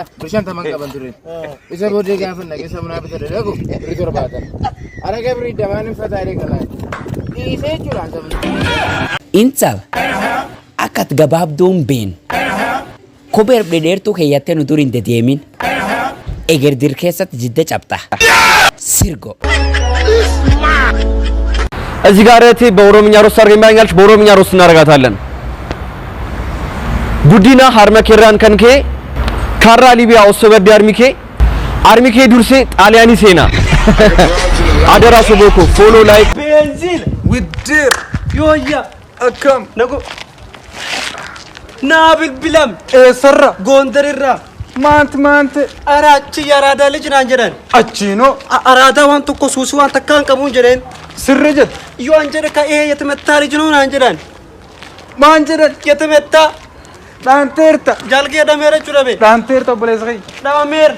Birrii shantaman qaban ture. Isa booddee gaafa naqee samunaa bitadhe dhaqu birrii 70. Araga birrii damaan hin fataalee galaan. Dhiisee jechuudha samunaa. Intala akka ati gabaabduu hin beekne kophee dhedheertuu keeyyattee nu dur hin dedeemin eger dir keessatti jidda cabxa sirgo. እዚህ ጋር እህቴ በኦሮምኛ ሮስት አድርገኝ ብላኛለች። በኦሮምኛ ሮስት እናደርጋታለን። ጉዲና ሀርመኬራን ከንኬ ካራ ሊቢያ ኦሶ በዲ አርሚኬ አርሚኬ ዱርሴ ጣሊያኒ ሴና አደራ ሶቦኮ ፎሎ ላይክ ቤንዚል Widdeer ዮያ akkam ነጎ ና bilbilam eessarra ጎንደርራ maanti maanti ኧረ achi የአራዳ ልጅ naan jedhan achiinoo አራዳ waan tokko suusii waan takka hin qabuun jedheen sirri jette yoo an jedhe ka'ee የተመታ ልጅ ነው naan jedhan maan jedhan የተመታ dhaanteerta jalgee dhameera jechuudha be dhaanteerta obboleessa kiyya dhabameera.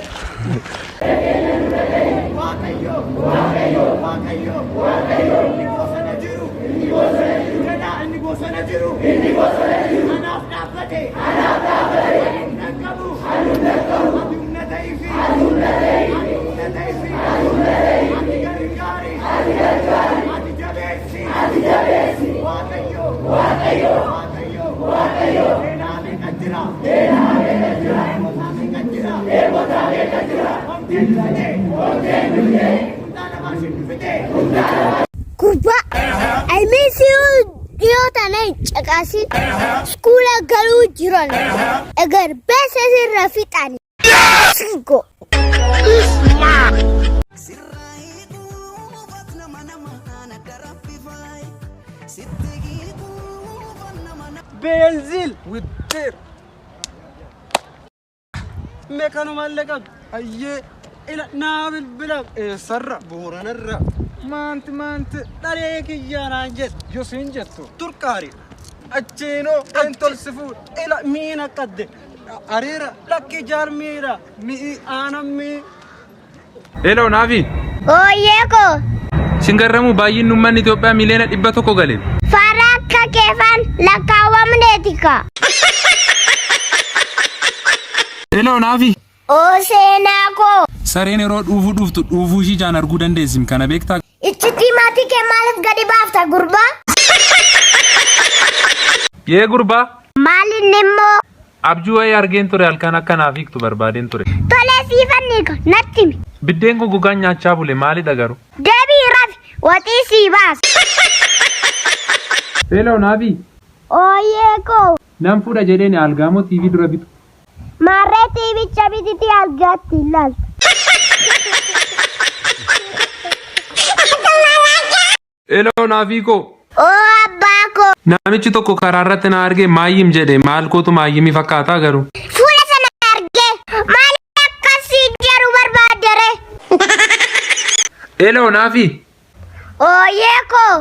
Gurbaa, I miss you dhiyoo tana hin caqasin. Iskuula galuu jiran. Egar beesa sirra fixani. Sirgo. ቤንዚል Widdeer meekanumallee qabdu ayyee ila naa bilbilam eessarra booranarra maanti maanti dhalee kiyyaa naan jedhe yoo siin jettu turqaari achiinoo intolsi fuudha ila miina qadde ariira lakki jaarmiidha mi'i aanan mii Hello Naafi. Ooyyee koo. Sin garramuu baay'inni uummanni Itoophiyaa miliyoona 100 gale. Fara akka keefan lakkaawwamneetika. Hello Naafi. Oo seenaa koo. Sareen yeroo dhuufuu dhuftu dhuufuu ishii jaan arguu dandeessim kana beektaa? Iccitii maatii kee maaliif gadi baafta gurbaa? Yee gurbaa. Maal inni immoo? Abjuu wayii argeen ture halkan akka naaf hiiktu barbaadeen ture. Tolee siifan hiika natti himi. Biddeen kun gogaan nyaachaa bule maalidha garuu? Deebii rafi waxii sii baasa. Hello Naafi. Ooyyee koo. Nan fuudha jedheen algaa moo TV dura bitu? Maarree tiivicha bititii algaatti ilaalta. Hello Naafii koo. Oo abbaa koo. Namichi tokko karaa irratti na argee maayyim jedhe maal kootu maayyimii fakkaataa garuu. Fuula sana argee maal akkasii jedhu barbaadere. Hello Naafi. Ooyyee koo.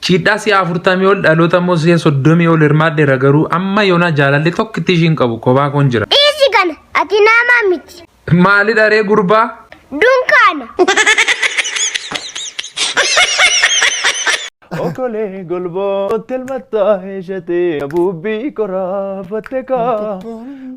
Cidhaa si'a 40 ol dhaloota immoo si'a 30 ol hirmaadheera garuu amma yoonaa jaalalli tokkitti ishiin qabu kophaa koon jira. Dhiisi kana ati nama miti. Maalidha ree gurbaa? Dunkaana. Okolee golbootti elmattaa eeshatee abuubbii qoraafatte kaa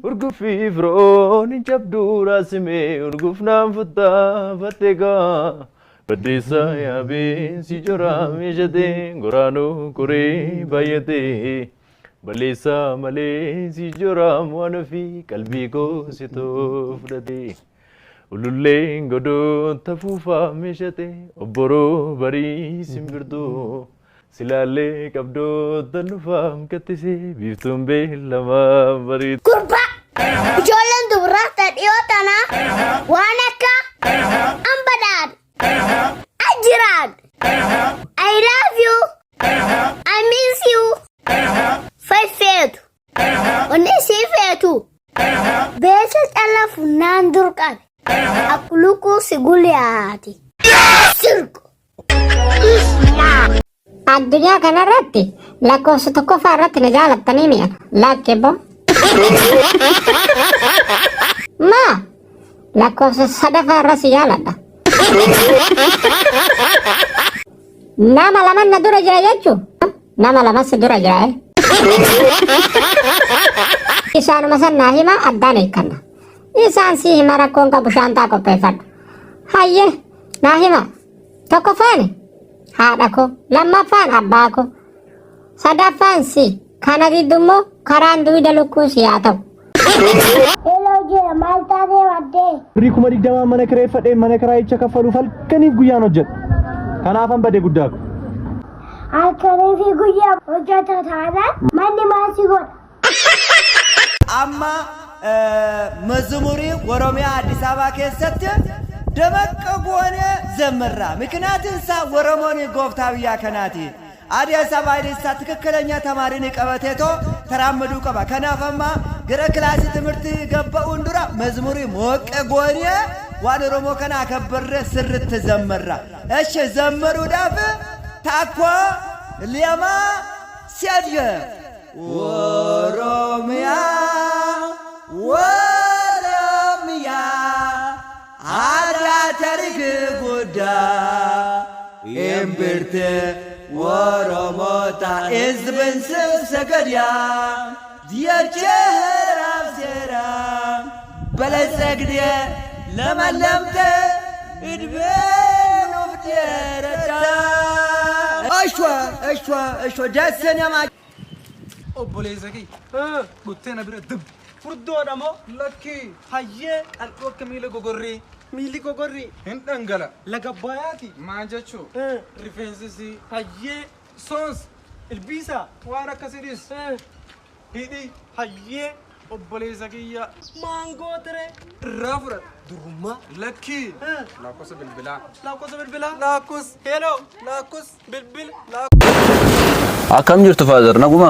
urguffii firoon hin cabduu raasimee urgufnaan futtaafatte kaa baddeessa yaabee si joraa meeshatee goraanuu koree baay'atee balleessaa malee si joraa waan ofii qalbii koo si fudhatee. Ululleen godoota fuufaa meeshate obboroo barii simbirtuu silaallee qabdoota nufaam kattisee biiftuun beellamaa barii. Gurbaa. Ijoolleen dubaraa ta dhiyoo tanaa waan akka ambadaan ajiraan I love you I miss you faffeetu wanni isii feetu beesa cala funnaan dur qabe akkuluquu si guliyaati sirgo. Addunyaa kanarratti lakkoofsa tokkoffaa irratti na jaalattanii mi'a. Lakki boo. Maa lakkoofsa sadaffaa irra si jaaladha. Nama laman na dura jira jechuun nama lama si dura jira. Eh. Isaanuma san naa hima addaan hiikkanna. Isaan sii hima rakkoon qabu shaantaa qopheeffadhu. Hayyee naa hima. Tokkoffaan haadha koo, lammaffaan abbaa koo, sadaffaan si. Kana gidduu immoo karaan dugda lukkuu si haa ta'u. Hello jira maal taatee waddee? Birrii 20,000 mana kireeffadhee mana kiraayicha kaffaluuf halkaniif guyyaan hojjedha. Kanaafan bade guddaa ko. Halkanii fi guyyaa hojjeta taanaan manni maal si godha? Amma መዝሙሪ ኦሮሚያ አዲስ አበባ keessatti ደመቀ goone ዘምራ ምክንያትን ሳ ወረሞኒ ጎፍታ ብያ ከናቲ አዲስ አበባ አይደሳ ትክክለኛ ተማሪን ቀበቴቶ ተራመዱ ቀባ ከናፈማ ገረ ክላሲ ትምህርት ገባኡን ዱራ መዝሙሪ ሞቀ ጎኔ ዋን ኦሮሞ ከና ከበረ ስርት ዘመራ እሺ ዘመሩ ዳፍ ታኮ ሊያማ ሲያድየ ኦሮሚያ ኦሮሚያ አዳ ተሪክ ጉዳ እምብርት ኦሮሞታ ሕዝብን ስብሰገድያ የቸራብ ሴራ በለጸግድ ለመለምተ እድቤን ውፍደረታ እሿ እሿ እሿ ደስን የማ Obboleessa kiyya. Dhuttee na bira dib. Furdoodha moo? Lakkii. Hayyee. Qal'oo akka miila gogorrii. Miilli gogorrii. Hin dhangala. Laga Abbayyaati. Maal jechuu? Rifeensi sii. Hayyee. Soos. Ilbiisa. Waan akkasiidhis. Hidhii. Hayyee. Obboleessa kiyya. Maangoo tere. Irraa fudhadha. Durummaa. Lakkii. Lakkoofsa bilbilaa. Lakkoofsa bilbilaa. Lakkoofsa. Hello. Lakkoofsa bilbila. Akkam jirtu father naguma?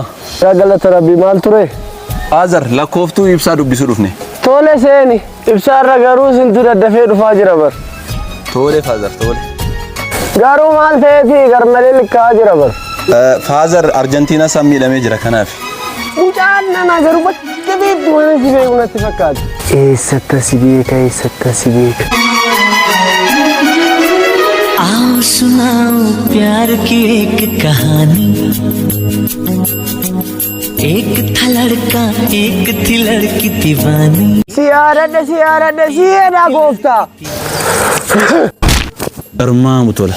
Galata rabbii maal ture? Father lakkooftuu ibsaa dubbisuu dhufne. Tole seeni ibsaarra garuu sintu daddafee dhufaa jira bar. Tole father tole. Garuu maal ta'eeti garmalee likkaa jira bar. Father Arjentiinaa san miidhamee jira kanaaf. Mucaan nana garuu bakka beektu waan si beeku natti fakkaata. Eessatti si beeka eessatti si beeka. आओ सुनाओ प्यार की एक कहानी एक था लड़का एक थी लड़की दीवानी Si yaadadhe si yaadadhe si jedhaa gooftaa. Irmaamu tola.